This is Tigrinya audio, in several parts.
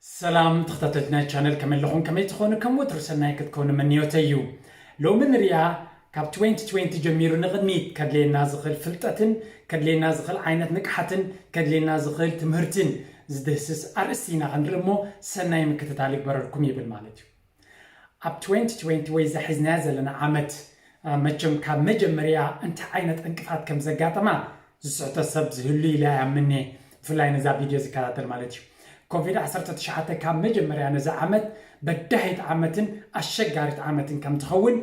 ሰላም ተኸታተልቲ ናይ ቻነል፣ ከመይ ኣለኹም? ከመይ ትኾኑ? ከም ወትሩ ሰናይ ክትኮኑ ምንዮተይ እዩ። ሎሚ ንሪኣ ካብ twenty twenty ጀሚሩ ንቕድሚት ከድልየና ዝኽእል ፍልጠትን ከድልየና ዝኽእል ዓይነት ንቕሓትን ከድልየና ዝኽእል ትምህርትን ዝድህስስ ኣርእስቲ ኢና ክንርኢ እሞ፣ ሰናይ ምክትታል ይግበረልኩም ይብል ማለት እዩ። ኣብ twenty twenty ወይ እዛ ሒዝናያ ዘለና ዓመት፣ አ፣ መቸም ካብ መጀመርያ እንታይ ዓይነት ዕንቅፋት ከም ዘጋጠማ ዝስሕቶ ሰብ ዝህሉ ኢለ ኣይኣምን'የ፣ ብፍላይ ነዛ ቪድዮ ዝከታተል ማለት እዩ። ኮቪድ ዓሰርተ ትሽዓተ ካብ መጀመርያ ነዛ ዓመት በዳሂት ዓመትን ኣሸጋሪት ዓመትን ከም ትኸውን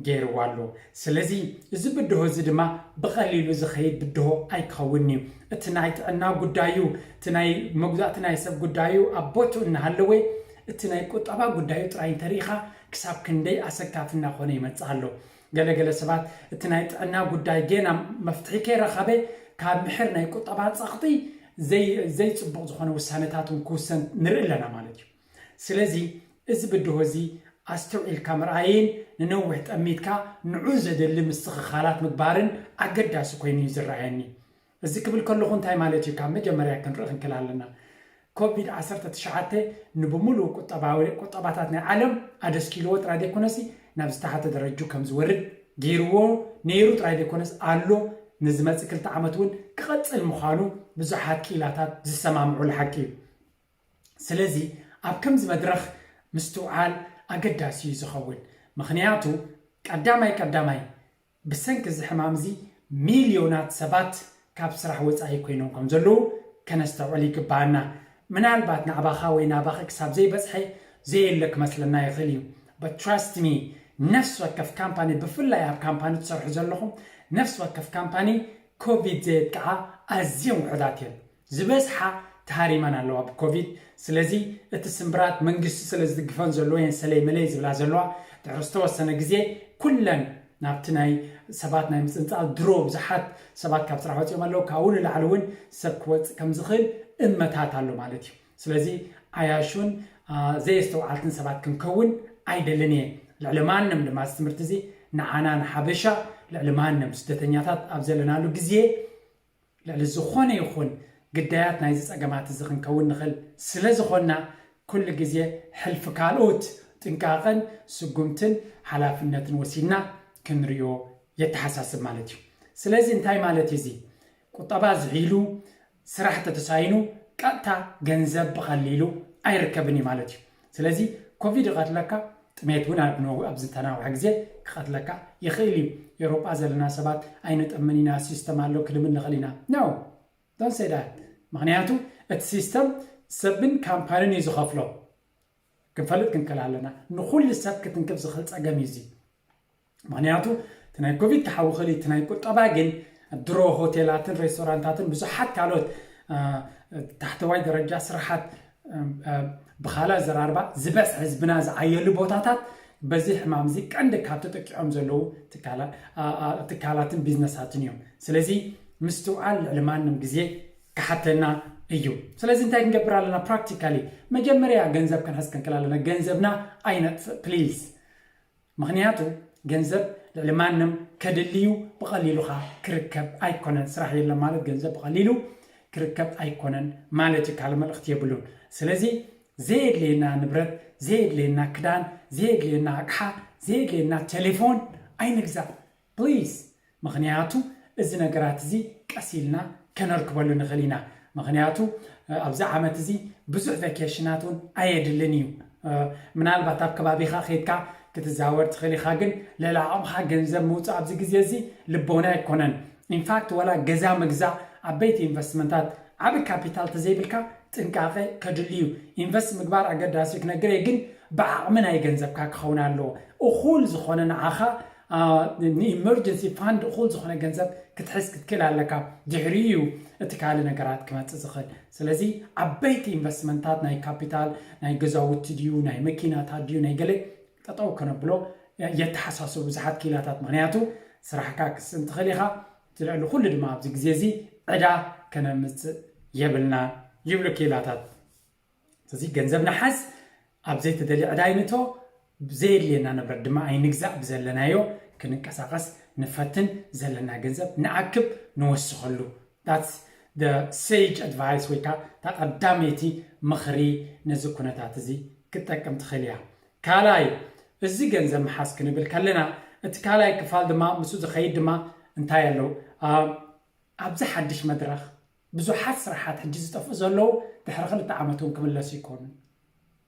ገይርዋ ኣሎ። ስለዚ እዚ ብድሆ እዚ ድማ ብቐሊሉ ዝኸይድ ብድሆ ኣይክኸውንን እዩ። እቲ ናይ ጥዕና ጉዳዩ፣ እቲ ናይ መጉዳእቲ ናይ ሰብ ጉዳዩ ኣብ ቦትኡ እናሃለወ፣ እቲ ናይ ቁጠባ ጉዳዩ ጥራይ እንተሪኢኻ ክሳብ ክንደይ ኣሰካፊ እናኾነ ይመጽእ ኣሎ። ገለገለ ሰባት እቲ ናይ ጥዕና ጉዳይ ጌና መፍትሒ ከይረኸበ ካብ ምሕር ናይ ቁጠባ ጸቕጢ ዘይ-፣ ዘይጽቡቕ ዝኾነ ውሳነታት እውን ክውሰን ንርኢ ኣለና ማለት እዩ። ስለዚ እዚ ብድሆ እዚ ኣስተውዒልካ ምርኣይን ንነዊሕ ጠሚትካ ንዑ ዘድሊ ምስትኽኻላት ምግባርን ኣገዳሲ ኮይኑ እዩ ዝረኣየኒ። እዚ ክብል ከለኹ እንታይ ማለት እዩ? ካብ መጀመርያ ክንርኢ ክንክል ኣለና። ኮቪድ ዓሰርተ ትሽዓተ ንብምሉኡ ቁጠባዊ፣ ቁጠባታት ናይ ዓለም ኣደስኪልዎ ጥራይ ዘይኮነሲ ናብ ዝተሓተ ደረጁ ከም ዝወርድ ገይርዎ ነይሩ ጥራይ ዘይኮነስ ኣሎ፣ ንዝመጽእ ክልተ ዓመት እውን ክቐጽል ምዃኑ ብዙሓት ክኢላታት ዝሰማምዑሉ ሓቂ እዩ። ስለዚ ኣብ ከምዚ መድረኽ ምስትውዓል ኣገዳሲ እዩ ዝኸውን። ምኽንያቱ ቀዳማይ ቀዳማይ ብሰንኪ እዚ ሕማም እዚ ሚልዮናት ሰባት ካብ ስራሕ ወጻኢ ኮይኖም ከም ዘለዉ ከነስተውዕል ይግባኣና። ምናልባት ናዕባኻ ወይ ናባኺ ክሳብ ዘይበጽሐ ዘየለ ክመስለና ይኽእል እዩ። But trust me፣ ነፍሲ ወከፍ ካምፓኒ፣ ብፍላይ ኣብ ካምፓኒ ትሰርሑ ዘለኹም፣ ነፍሲ ወከፍ ካምፓኒ ኮቪድ ዘየጥቅዓ ኣዝየን ውሑዳት እየን። ዝበዝሓ ተሃሪመን ኣለዋ ብኮቪድ። ስለዚ እቲ ስምብራት መንግስቲ ስለ ዝድግፈን ዘለዎ እየን ሰለይ መለይ ዝብላ ዘለዋ። ድሕሪ ዝተወሰነ ግዜ ኩለን ናብቲ ናይ ሰባት ናይ ምጽንጻል ድሮ ብዙሓት ሰባት ካብ ስራሕ ወጺኦም ኣለዉ። ካብኡ ንላዕሊ እውን ሰብ ክወጽእ ከም ዝኽእል እመታት ኣሎ ማለት እዩ። ስለዚ ዓያሹን፣ አ፣ ዘየስተውዓልትን ሰባት ክንከውን ኣይደልን እየ። ልዕሊ ማንም ድማ እዚ ትምህርቲ እዚ ንዓና ንሓበሻ ልዕሊ ማንም ስደተኛታት ኣብ ዘለናሉ ግዜ ልዕሊ ዝኾነ ይኹን ግዳያት ናይዚ ጸገማት እዚ ክንከውን ንኽእል ስለ ዝኾንና፣ ኩሉ ግዜ ሕልፊ ካልኦት ጥንቃቐን ስጉምትን ሓላፍነትን ወሲድና ክንሪኦ የተሓሳስብ ማለት እዩ። ስለዚ እንታይ ማለት እዩ እዚ? ቁጠባ ዝሒሉ፣ ስራሕ ተተሳይኑ ቀጥታ ገንዘብ ብቐሊሉ ኣይርከብን እዩ ማለት እዩ። ስለዚ ኮቪድ ይቐትለካ፣ ጥሜት እውን ኣብ ነ-፣ ኣብ ዝተናውሐ ግዜ ክቐትለካ ይኽእል እዩ። ኤውሮጳ ዘለና ሰባት ኣይንጠምን ኢና፣ ሲስተም ኣሎ፣ ክድምን ንኽእል ኢና። No, don't say that። ምኽንያቱ እቲ ሲስተም ሰብን ካምፓንን እዩ ዝኸፍሎ። ክንፈልጥ ክንክእል ኣለና። ንኹሉ ሰብ ክትንክፍ ዝኽእል ጸገም እዩ እዚ። ምኽንያቱ እቲ ናይ ኮቪድ ክሓዊ ክእል እዩ፣ እቲ ናይ ቁጠባ ግን ድሮ ሆቴላትን ሬስቶራንታትን ብዙሓት ካልኦት፣ አ፣ ታሕተዋይ ደረጃ ስራሓት፣ አ፣ አ፣ ብኻልእ ኣዘራርባ ዝበዝሐ ህዝብና ዝዓየሉ ቦታታት በዚ ሕማም እዚ ቀንዲ ካብ ተጠቂዖም ዘለዉ ትካላ-፣ አ፣ አ፣ ትካላትን ቢዝነሳትን እዮም። ስለዚ ምስትውዓል ልዕሊ ማንም ግዜ ክሓተና እዩ። ስለዚ እንታይ ክንገብር ኣለና? ፕራክቲካሊ መጀመርያ ገንዘብ ክንሕዝ ክንክእል ኣለና። ገንዘብና ኣይነጥፍእ ፕሊዝ። ምኽንያቱ ገንዘብ ልዕሊ ማንም ከድልዩ ብቐሊሉ ኸኣ ክርከብ ኣይኮነን። ስራሕ የለን ማለት ገንዘብ ብቐሊሉ ክርከብ ኣይኮነን ማለት እዩ። ካልእ መልእኽቲ የብሉን። ስለዚ ዘየድልየና ንብረት፣ ዘየድልየና ክዳን፣ ዘየድልየና ኣቕሓ፣ ዘየድልየና ቴሌፎን ኣይንግዛእ ፕሊዝ። ምኽንያቱ እዚ ነገራት እዚ ቀስ ኢልና ከነርክበሉ ንኽእል ኢና። ምኽንያቱ፣ እ፣ ኣብዚ ዓመት እዚ ብዙሕ ቫኬሽናት እውን ኣየድልን እዩ። እ፣ ምናልባት ኣብ ከባቢኻ ኸይድካ ክትዛወር ትኽእል ኢኻ፣ ግን ልዕሊ ዓቕምኻ ገንዘብ ምውፃእ ኣብዚ ግዜ እዚ ልቦና ኣይኮነን። ኢንፋክት፣ ወላ ገዛ ምግዛእ፣ ዓበይቲ ኢንቨስትመንታት፣ ዓቢ ካፒታል ተዘይብልካ ጥንቃቐ ከድሊ እዩ። ኢንቨስት ምግባር ኣገዳሲ እዩ ክነግር እየ፣ ግን ብዓቕሚ ናይ ገንዘብካ ክኸውን ኣለዎ። እኹል ዝኾነ ንዓኻ፣ አ፣ ንኢመርጀንሲ ፋንድ እኹል ዝኾነ ገንዘብ ክትሕዝ ክትክእል ኣለካ። ድሕሪኡ እዩ እቲ ካልእ ነገራት ክመጽእ ዝኽእል። ስለዚ ዓበይቲ ኢንቨስትመንታት ናይ ካፒታል፣ ናይ ገዛውቲ ድዩ፣ ናይ መኪናታት ድዩ፣ ናይ ገለ ጠጠው ከነብሎ የተሓሳስቡ ብዙሓት ክኢላታት። ምኽንያቱ ስራሕካ ክትስእን ትኽእል ኢኻ። እቲ ልዕሊ ኩሉ ድማ ኣብዚ ግዜ እዚ ዕዳ ከነምጽእ የብልና ይብሉ ክኢላታት። ስለዚ ገንዘብ ንሓዝ፣ ኣብ ዘይተደልየ ዕዳ ኣይንእቶ፣ ዘየድልየና ንብረት ድማ ኣይንግዛእ፣ ብዘለናዮ ክንንቀሳቐስ ንፈትን፣ ዘለና ገንዘብ ንኣክብ፣ ንወስኸሉ። That's the sage advice ወይ ከዓ እታ ቀዳመይቲ ምኽሪ ነዚ ኩነታት እዚ ክትጠቅም ትኽእል እያ። ካልኣይ፣ እዚ ገንዘብ ምሓዝ ክንብል ከለና እቲ ካልኣይ ክፋል ድማ ምስኡ ዝኸይድ ድማ እንታይ ኣለዉ? ኣብዚ ሓድሽ መድረኽ ብዙሓት ስራሓት ሕጂ ዝጠፍኡ ዘለዉ ድሕሪ ክልተ ዓመት እውን ክምለሱ ይኮኑን።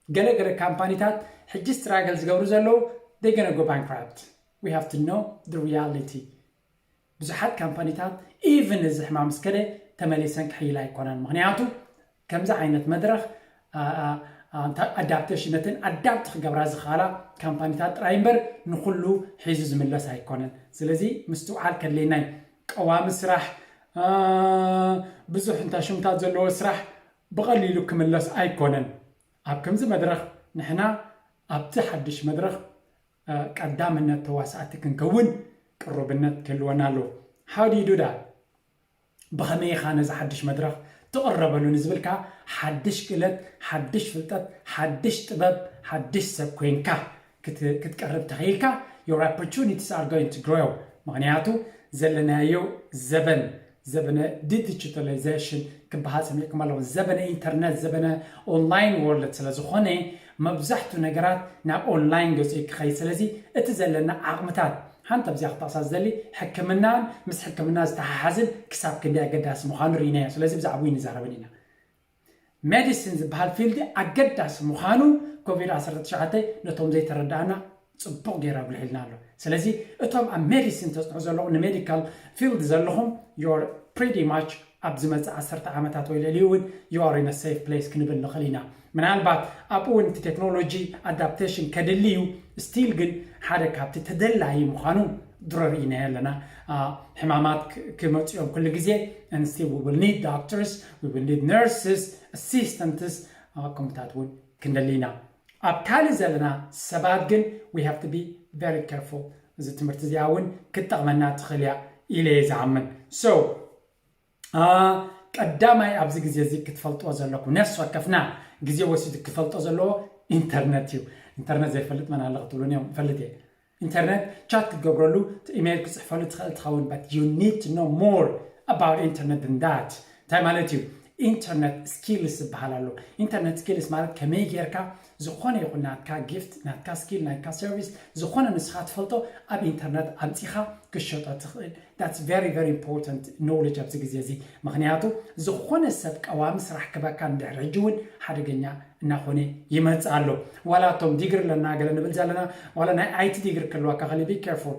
ገለገለ ካምፓኒታት ሕጂ ስትራገል ዝገብሩ ዘለዉ they gonna go bankrupt. We have to know the reality. ብዙሓት ካምፓኒታት ኢቭን እዚ ሕማም እስከደ ተመሊሰን ክሕይላ ኣይኮናን። ምክንያቱ ከምዚ ዓይነት መድረኽ ኣዳፕቴሽን ነተን ኣዳፕት ክገብራ ዝኽኣላ ካምፓኒታት ጥራይ እምበር ንኩሉ ሒዙ ዝምለስ ኣይኮነን። ስለዚ ምስትውዓል ከድልየና እዩ። ቀዋሚ ስራሕ ብዙሕ እንታ ሽምታት ዘለዎ ስራሕ ብቐሊሉ ክምለስ ኣይኮነን። ኣብ ከምዚ መድረኽ ንሕና ኣብቲ ሓድሽ መድረኽ ቀዳምነት ተዋሳእቲ ክንከውን ቅሩብነት ክህልወና ኣለዎ። How do you do that? ብኸመይ ኢኻ ነዚ ሓድሽ መድረኽ ትቕረበሉ ንዝብል ከኣ ሓድሽ ክእለት፣ ሓድሽ ፍልጠት፣ ሓድሽ ጥበብ፣ ሓድሽ ሰብ ኮይንካ ክትቀርብ ተኽኢልካ your opportunities are going to grow። ምኽንያቱ ዘለናዮ ዘበን ዘበነ ዲጂታላይዜሽን ክበሃል ሰሚዕኩም ኣለኹም። ዘበነ ኢንተርነት፣ ዘበነ ኦንላይን ወርልድ ስለ ዝኾነ መብዛሕቱ ነገራት ናብ ኦንላይን ገጹ ክኸይድ። ስለዚ እቲ ዘለና ዓቕምታት ሓንቲ ኣብዚኣ ክጠቕሳ ዝደሊ ሕክምናን ምስ ሕክምና ዝተሓሓዝን ክሳብ ክንደይ ኣገዳሲ ምዃኑ ርኢናዮ። ስለዚ ብዛዕባኡ ንዛረብን ኢና። ሜዲሲን ዝበሃል ፊልድ ኣገዳሲ ምዃኑ ኮቪድ ዓሰርተ ትሽዓተ ነቶም ዘይተረዳእና ጽቡቕ ገይሩ ኣጉልሒልና ኣሎ። ስለዚ እቶም ኣብ ሜዲሲን ተጽንዑ ዘለኹም ንሜዲካል ፊልድ ዘለኹም you're pretty much ኣብ ዝመጽእ ዓሰርተ ዓመታት ወይ ልዕሊኡ እውን you are in a safe place ክንብል ንኽእል ኢና። ምናልባት ኣብኡ እውን እቲ ቴክኖሎጂ ኣዳፕቴሽን ከድሊ እዩ። ስቲል ግን ሓደ ካብቲ ተደላዪ ምዃኑ ድሮ ርኢናዮ ኣለና። ሕማማት ክመፅኦም ኩሉ ግዜ and still we will need doctors, we will need nurses, assistants ከምኡታት እውን ክንደሊ ኢና። ኣብ ካልእ ዘለና ሰባት ግን we have to be very careful። እዚ ትምህርቲ እዚኣ እውን ክትጠቕመና ትኽእል እያ ኢለ እየ ዝኣምን። So ቀዳማይ ኣብዚ ግዜ እዚ ክትፈልጥዎ ዘለኩም ነፍሲ ወከፍና ግዜ ወሲዱ ክፈልጦ ዘለዎ ኢንተርነት እዩ። ኢንተርነት ዘይፈልጥ መን ኣሎ ክትብሉን እዮም ፈልጥ እየ። ኢንተርነት ቻት ክትገብረሉ ኢሜይል ክፅሕፈሉ ትኽእል ትኸውን but you need to know more about internet than that። እንታይ ማለት እዩ? ኢንተርነት ስኪልስ ዝበሃል ኣሎ። ኢንተርነት ስኪልስ ማለት ከመይ ጌርካ ዝኾነ ይኹን ናትካ ጊፍት ናትካ ስኪል ናትካ ሰርቪስ ዝኾነ ንስኻ ትፈልጦ ኣብ ኢንተርነት ኣምፂኻ ክሸጦ ትኽእል። That's very very important knowledge ኣብዚ ግዜ እዚ። ምኽንያቱ ዝኾነ ሰብ ቀዋሚ ስራሕ ክበካ እንድሕር ሕጂ እውን ሓደገኛ እናኾነ ይመጽእ ኣሎ። ዋላ እቶም ዲግሪ ኣለና ገለ ንብል ዘለና ዋላ ናይ ኣይቲ ዲግሪ ክህልወካ ከሊ be careful።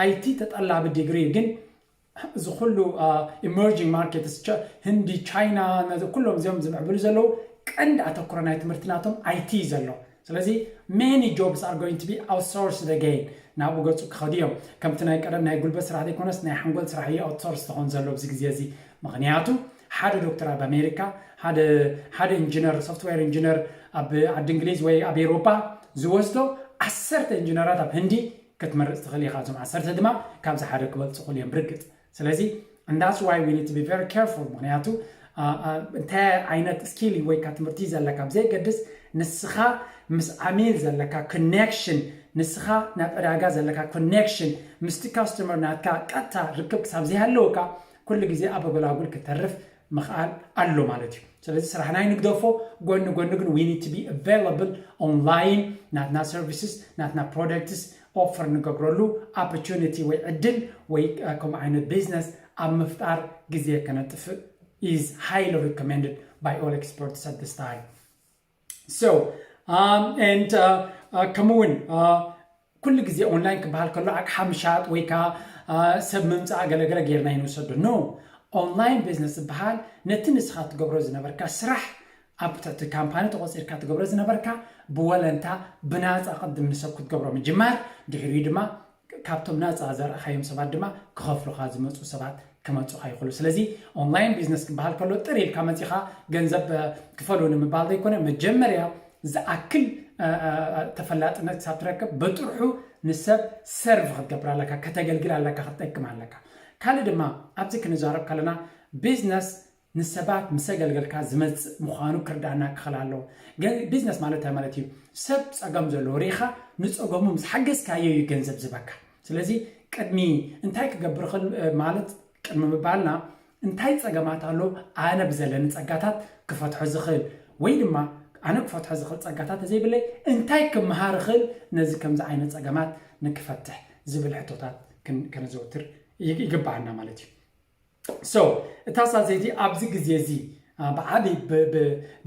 ኣይቲ ተጠላቢ ዲግሪ እዩ ግን እዚ ኩሉ ኢመርጂንግ ማርኬትስ ህንዲ ቻይና ነዚ ኩሎም እዚኦም ዝምዕብሉ ዘለዉ ቀንዲ ኣተኩሮ ናይ ትምህርቲ ናቶም ኣይቲ እዩ ዘሎ። ስለዚ many jobs are going to be outsourced again። ናብኡ ገፁ ክኸዱ እዮም። ከምቲ ናይ ቀደም ናይ ጉልበት ስራሕ ዘይኮነስ ናይ ሓንጎል ስራሕ እዩ ኣውትሶርስ ዝኾን ዘሎ ኣብዚ ግዜ እዚ። ምክንያቱ ሓደ ዶክተር ኣብ ኣሜሪካ ሓደ ኢንጂነር ሶፍትዌር ኢንጂነር ኣብ ዓዲ እንግሊዝ ወይ ኣብ ኤሮፓ ዝወስዶ ዓሰርተ ኢንጂነራት ኣብ ህንዲ ክትመርፅ ትኽእል ኢኻ። እዞም ዓሰርተ ድማ ካብዚ ሓደ ክበልፁ ክኽእሉ እዮም ብርግፅ። ስለዚ and that's why we need to be very careful። ምክንያቱ እንታይ ዓይነት ስኪል ወይ ካ ትምህርቲ ዘለካ ብዘይገድስ ንስኻ ምስ ዓሚል ዘለካ ኮኔክሽን ንስኻ ናብ ዕዳጋ ዘለካ ኮኔክሽን ምስቲ ካስተመር ናትካ ቀጥታ ርክብ ክሳብ ዘይሃለወካ ኩሉ ግዜ ኣብ ኣጎላጉል ክተርፍ ምኽኣል ኣሎ ማለት እዩ። ስለዚ ስራሕና ይንግደፎ ጎኒ ጎኒ ግን we need to be available online ናትና services ናትና products offer ንገብረሉ opportunity ወይ ዕድል ወይ ከምኡ ዓይነት ቢዝነስ ኣብ ምፍጣር ግዜ ከነጥፍእ is highly recommended by all experts at this time. So and ከምኡ እውን ኩሉ ግዜ ኦንላይን ክበሃል ከሎ ኣቅሓ ምሻጥ ወይ ከዓ ሰብ ምምፃእ ገለገለ ጌርና ይንወሰዶ no። ኦንላይን ቢዝነስ ዝበሃል ነቲ ንስኻ ትገብሮ ዝነበርካ ስራሕ ኣብ ትሕቲ ካምፓኒ ተቆፂርካ ትገብሮ ዝነበርካ ብወለንታ ብናፃ ቅድም ንሰብ ክትገብሮ ምጅማር ድሕሪኡ ድማ ካብቶም ናፃ ዘርእኻዮም ሰባት ድማ ክኸፍሉኻ ዝመፁ ሰባት ክመፁኻ ይኽእሉ። ስለዚ ኦንላይን ቢዝነስ ክበሃል ከሎ ጥር ኢልካ መፂኻ ገንዘብ ክፈሉ ንምባል ዘይኮነ መጀመርያ ዝኣክል ተፈላጥነት ክሳብ ትረክብ ብጥርሑ ንሰብ ሰርቭ ክትገብር ኣለካ ከተገልግል ኣለካ ክትጠቅም ኣለካ። ካልእ ድማ ኣብዚ ክንዛረብ ከለና ቢዝነስ ንሰባት ምስ ኣገልገልካ ዝመፅእ ምዃኑ ክርዳእና ክኽእል ኣለዎ። ቢዝነስ ማለት እንታይ ማለት እዩ? ሰብ ፀገም ዘለዎ ርኢኻ ንፀገሙ ምስ ሓገዝካዮ እዩ ገንዘብ ዝበካ። ስለዚ ቅድሚ እንታይ ክገብር ይኽእል ማለት ቅድሚ ምባልና እንታይ ጸገማት ኣሎ ኣነ ብዘለኒ ጸጋታት ክፈትሖ ዝኽእል፣ ወይ ድማ ኣነ ክፈትሖ ዝኽእል ጸጋታት ተዘይብለይ እንታይ ክመሃር እኽእል ነዚ ከምዚ ዓይነት ጸገማት ንክፈትሕ ዝብል ሕቶታት ከነዘውትር ይግባኣና ማለት እዩ። So እታ ሳልሰይቲ ኣብዚ ግዜ እዚ ብዓቢ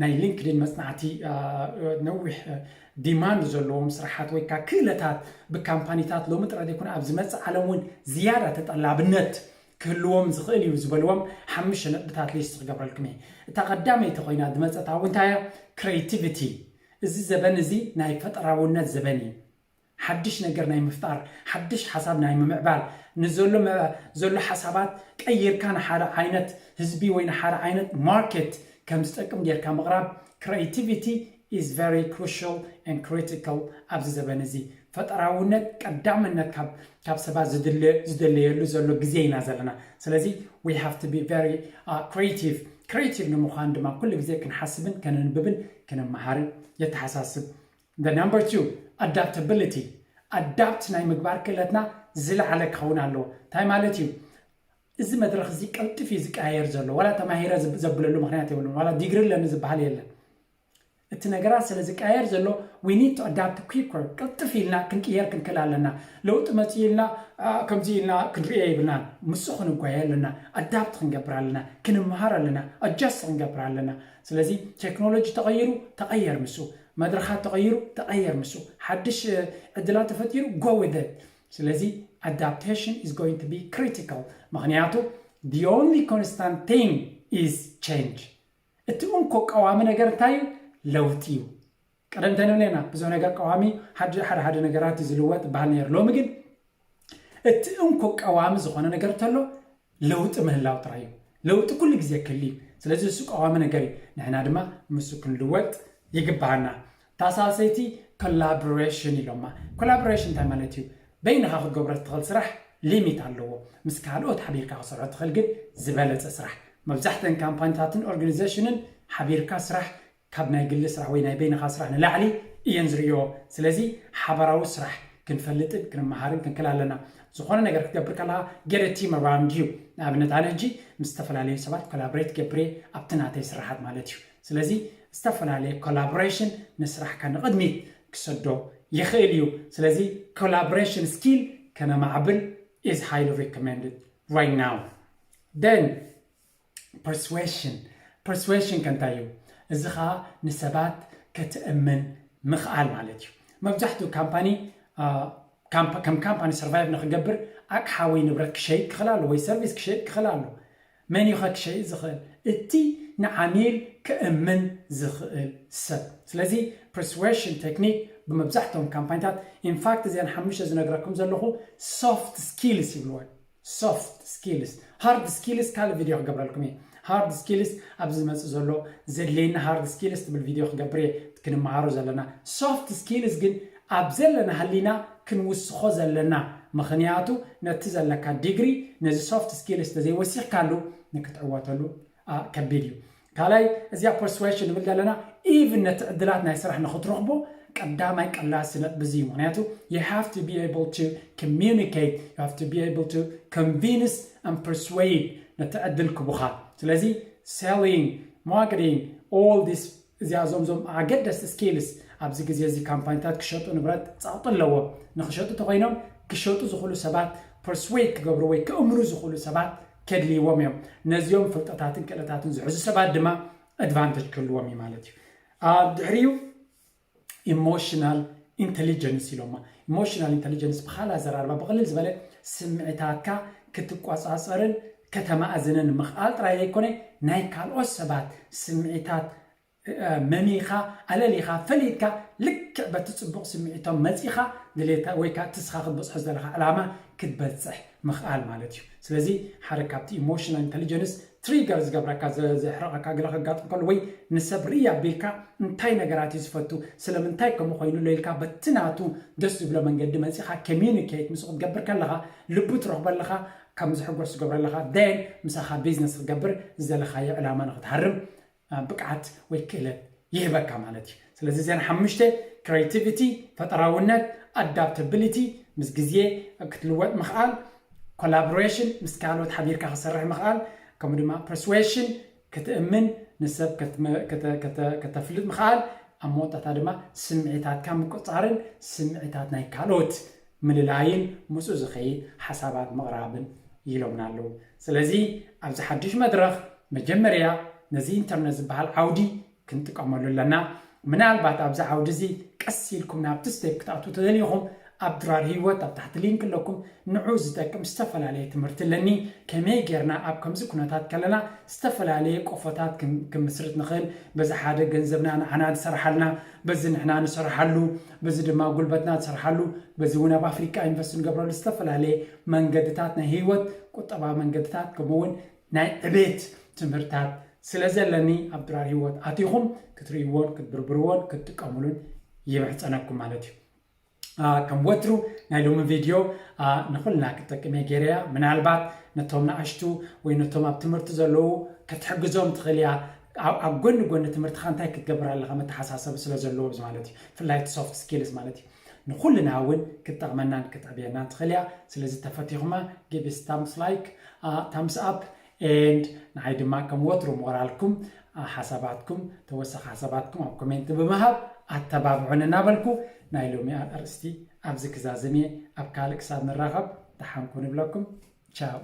ናይ ሊንክድን መጽናዕቲ ነዊሕ ዲማንድ ዘለዎም ስራሓት ወይ ከዓ ክእለታት ብካምፓኒታት ሎሚ ጥራይ ዘይኮነ ኣብ ዝመጽእ ዓለም እውን ዝያዳ ተጠላብነት ክህልዎም ዝኽእል እዩ ዝበልዎም ሓሙሽተ ነጥብታት ሊስት ክገብረልኩም እየ። እታ ቀዳመይቲ ኮይና ዝመጸት ኣብኡ እንታይ እያ? ክሬቲቪቲ። እዚ ዘበን እዚ ናይ ፈጠራውነት ዘበን እዩ። ሓድሽ ነገር ናይ ምፍጣር፣ ሓድሽ ሓሳብ ናይ ምምዕባል፣ ንዘሎ ዘሎ ሓሳባት ቀይርካ ንሓደ ዓይነት ህዝቢ ወይ ንሓደ ዓይነት ማርኬት ከም ዝጠቅም ጌርካ ምቕራብ። Creativity is very crucial and critical ኣብዚ ዘበን እዚ። ፈጠራውነት ቀዳምነት ካብ ሰባት ዝድለየሉ ዘሎ ግዜ ኢና ዘለና። ስለዚ we have to be very creative። ክሬቲቭ ንምዃን ድማ ኩሉ ግዜ ክንሓስብን ከነንብብን ክንመሃርን የተሓሳስብ። The number two, adaptability. ኣዳፕት ናይ ምግባር ክእለትና ዝለዓለ ክኸውን ኣለዎ። እንታይ ማለት እዩ? እዚ መድረኽ እዚ ቀልጥፍ እዩ ዝቀያየር ዘሎ። ዋላ ተማሂረ ዘብለሉ ምክንያት የብሉን። ዋላ ዲግሪ ኣለኒ ዝበሃል የለን። እቲ ነገራት ስለ ዝቀያየር ዘሎ we need to adapt quicker። ቅልጥፍ ኢልና ክንቅየር ክንክእል ኣለና። ለውጢ መፅኡ ኢልና ከምዚ ኢልና ክንሪኦ የብልናን። ምስኡ ክንጓየ ኣለና። ኣዳፕት ክንገብር ኣለና። ክንመሃር ኣለና። ኣጃስት ክንገብር ኣለና። ስለዚ ቴክኖሎጂ ተቐይሩ ተቐየር ምስኡ። መድረኻት ተቐይሩ ተቐየር ምስኡ። ሓድሽ ዕድላት ተፈጢሩ go with it። ስለዚ adaptation is going to be critical። ምክንያቱ the only constant thing is change። እቲ እንኮ ቀዋሚ ነገር እንታይ እዩ? ለውጢ እዩ። ቀደም እንታይ ንብል ኔርና? ብዙሕ ነገር ቀዋሚ፣ ሓደ ሓደ ነገራት እዩ ዝልወጥ ይበሃል ነይሩ። ሎሚ ግን እቲ እንኮ ቀዋሚ ዝኾነ ነገር እንተሎ ለውጢ ምህላው ጥራይ እዩ። ለውጢ ኩሉ ግዜ ክህሉ እዩ። ስለዚ እሱ ቀዋሚ ነገር እዩ። ንሕና ድማ ምስኡ ክንልወጥ ይግባኣና። እታ ሳልሰይቲ ኮላቦሬሽን ኢሎማ። ኮላቦሬሽን እንታይ ማለት እዩ? በይንኻ ክትገብሮ ትኽእል ስራሕ ሊሚት ኣለዎ። ምስ ካልኦት ሓቢርካ ክትሰርሖ ትኽእል ግን ዝበለጸ ስራሕ። መብዛሕተን ካምፓኒታትን ኦርጋኒዜሽንን ሓቢርካ ስራሕ ካብ ናይ ግሊ ስራሕ ወይ ናይ በይንኻ ስራሕ ንላዕሊ እየን ዝርእዮ። ስለዚ ሓባራዊ ስራሕ ክንፈልጥን ክንመሃርን ክንክእል ኣለና። ዝኾነ ነገር ክትገብር ከለኻ get a team around you። ንኣብነት ኣነ ሕጂ ምስ ዝተፈላለዩ ሰባት ኮላቦሬት ገብር እየ ኣብቲ ናተይ ስራሓት ማለት እዩ። ስለዚ ዝተፈላለየ ኮላቦሬሽን ንስራሕካ ንቕድሚት ክሰዶ ይኽእል እዩ። ስለዚ ኮላቦሬሽን ስኪል ከነማዕብል is highly recommended right now። Then persuasion። Persuasion ከ እንታይ እዩ? እዚ ኸዓ ንሰባት ከተእምን ምኽኣል ማለት እዩ። መብዛሕትኡ ካምፓኒ ከም ካምፓኒ ሰርቫይቭ ንክገብር ኣቕሓ ወይ ንብረት ክሸይጥ ክኽእል ኣሎ ወይ ሰርቪስ ክሸይጥ ክኽእል ኣሎ። መን እዩ ኸ ክሸይጥ ዝኽእል? እቲ ንዓሚል ክእምን ዝኽእል ሰብ። ስለዚ ፐርስዌሽን ቴክኒክ ብመብዛሕትኦም ካምፓኒታት፣ ኢንፋክት እዚአን ሓሙሽተ ዝነግረኩም ዘለኹ ሶፍት ስኪልስ ይብልወን። ሶፍት ስኪልስ። ሃርድ ስኪልስ ካልእ ቪድዮ ክገብረልኩም እየ። ሃርድ ስኪልስ ኣብዚ ዝመፅእ ዘሎ ዘድልየና ሃርድ ስኪልስ ትብል ቪድዮ ክገብር እየ፣ ክንመሃሮ ዘለና። ሶፍት ስኪልስ ግን ኣብ ዘለና ህሊና ክንውስኾ ዘለና፣ ምኽንያቱ ነቲ ዘለካ ዲግሪ ነዚ ሶፍት ስኪልስ ተዘይወሲኽካሉ ንክትዕወተሉ ከቢድ እዩ። ካልኣይ እዚኣ ፐርስዌሽን ንብል ዘለና ኢቭን ነቲ ዕድላት ናይ ስራሕ ንክትረኽቦ ቀዳማይ ቀላሲ ነጥቢ እዚ እዩ። ምክንያቱ you have to be able to communicate, you have to be able to convince and persuade ነቲ ዕድል ክቡኻ። ስለዚ ሴሊንግ፣ ማርኬቲንግ፣ all this እዚኣ እዞም ዞም ኣገደስቲ ስኪልስ ኣብዚ ግዜ እዚ ካምፓኒታት ክሸጡ ንብረት ጸቕጢ ኣለዎ። ንክሸጡ ተኮይኖም ክሸጡ ዝኽእሉ ሰባት ፐርስዌድ ክገብሩ ወይ ክእምኑ ዝኽእሉ ሰባት ከድልይዎም እዮም። ነዚኦም ፍልጠታትን ክእለታትን ዝሕዙ ሰባት ድማ ኣድቫንቴጅ ክህልዎም እዩ ማለት እዩ። ኣብ ድሕሪኡ ኢሞሽናል ኢንቴሊጀንስ ኢሎማ። ኢሞሽናል ኢንቴሊጀንስ ብካልእ ኣዘራርባ ብቕልል ዝበለ ስምዒታትካ ክትቆጻጸርን ከተማእዝንን ምኽኣል ጥራይ ዘይኮነ ናይ ካልኦት ሰባት ስምዒታት መሚኻ ኣለሊኻ ፈሊጥካ ልክዕ በቲ ጽቡቕ ስምዒቶም መጺኻ ድሌታ ወይ ከዓ ትስኻ ክትበጽሖ ዘለኻ ዕላማ ክትበጽሕ ምኽኣል ማለት እዩ። ስለዚ ሓደ ካብቲ ኢሞሽናል ኢንተሊጀንስ ትሪገር ዝገብረካ ዘሕረቐካ ገለ ከጋጥም ከሎ ወይ ንሰብ ርኢ ኣቢልካ እንታይ ነገራት እዩ ዝፈቱ ስለምንታይ ከምኡ ኮይኑ ኢልካ በቲ ናቱ ደስ ዝብሎ መንገዲ መጺኻ ኮሚዩኒኬት ምስ ክትገብር ከለኻ ልቡ ትረኽቦ ኣለኻ ከም ዝሕጎስ ትገብሮ ኣለኻ ን ምሳኻ ቢዝነስ ክትገብር ዝደለኻዮ ዕላማ ንክትሃርም ብቅዓት ወይ ክእለት ይህበካ ማለት እዩ። ስለዚ እዘን ሓሙሽተ ክሬቲቪቲ፣ ፈጠራውነት፣ ኣዳፕታቢሊቲ፣ ምስ ግዜ ክትልወጥ ምኽኣል፣ ኮላቦሬሽን፣ ምስ ካልኦት ሓቢርካ ክሰርሕ ምኽኣል፣ ከምኡ ድማ persuasion ክትእምን ንሰብ ከተፍልጥ ምኽኣል፣ ኣብ መወዳእታ ድማ ስምዒታትካ ምቁጻርን ስምዒታት ናይ ካልኦት ምልላይን ምስኡ ዝኸይድ ሓሳባት ምቕራብን ኢሎምና ኣለዉ። ስለዚ ኣብዚ ሓድሽ መድረኽ መጀመርያ ነዚ ኢንተርነት ዝበሃል ዓውዲ ክንጥቀመሉ ኣለና። ምናልባት ኣብዚ ዓውዲ እዚ ቀስ ኢልኩም ናብቲ ስቴፕ ክትኣትዉ ተደሊኹም ኣብ ድራር ህይወት ኣብ ታሕቲ ሊንክ ኣለኩም። ንዑ ዝጠቅም ዝተፈላለየ ትምህርቲ ኣለኒ። ከመይ ጌርና ኣብ ከምዚ ኩነታት ከለና ዝተፈላለየ ቆፎታት ክምስርት ንኽእል፣ በዚ ሓደ ገንዘብና ንዓና ዝሰርሓልና፣ በዚ ንሕና ንሰርሓሉ፣ በዚ ድማ ጉልበትና ዝሰርሓሉ፣ በዚ እውን ኣብ ኣፍሪቃ ኢንቨስት ንገብረሉ ዝተፈላለየ መንገድታት ናይ ህይወት ቁጠባዊ መንገድታት ከምኡውን ናይ ዕቤት ትምህርታት ስለ ዘለኒ ኣብ ድራር ህይወት ኣቲኹም ክትርእይዎን ክትብርብርዎን ክትጥቀምሉን ይምሕፀነኩም ማለት እዩ። ከም ወትሩ ናይ ሎሚ ቪድዮ ንኹልና ክትጠቅም እየ ገይረያ። ምናልባት ነቶም ንኣሽቱ ወይ ነቶም ኣብ ትምህርቲ ዘለዉ ክትሕግዞም ትኽእል እያ። ኣብ ጎኒ ጎኒ ትምህርትኻ እንታይ ክትገብር ኣለኻ መተሓሳሰቢ ስለ ዘለዎ ማለት እዩ። ብፍላይ ሶፍት ስኪልስ ማለት እዩ። ንኹልና እውን ክትጠቕመናን ክትዕብየናን ትኽእል እያ። ስለዚ ተፈቲኹማ give us thumbs like, thumbs up, and ንዓይ ድማ ከም ወትሩ ሞራልኩም ሓሳባትኩም ተወሳኺ ሓሳባትኩም ኣብ ኮሜንት ብምሃብ ኣተባብዑን እናበልኩ ናይ ሎሚ ኣርእስቲ ኣብዚ ክዛዝም እየ። ኣብ ካልእ ክሳብ ንራኸብ ደሓን ኩኑ ይብለኩም። ቻው።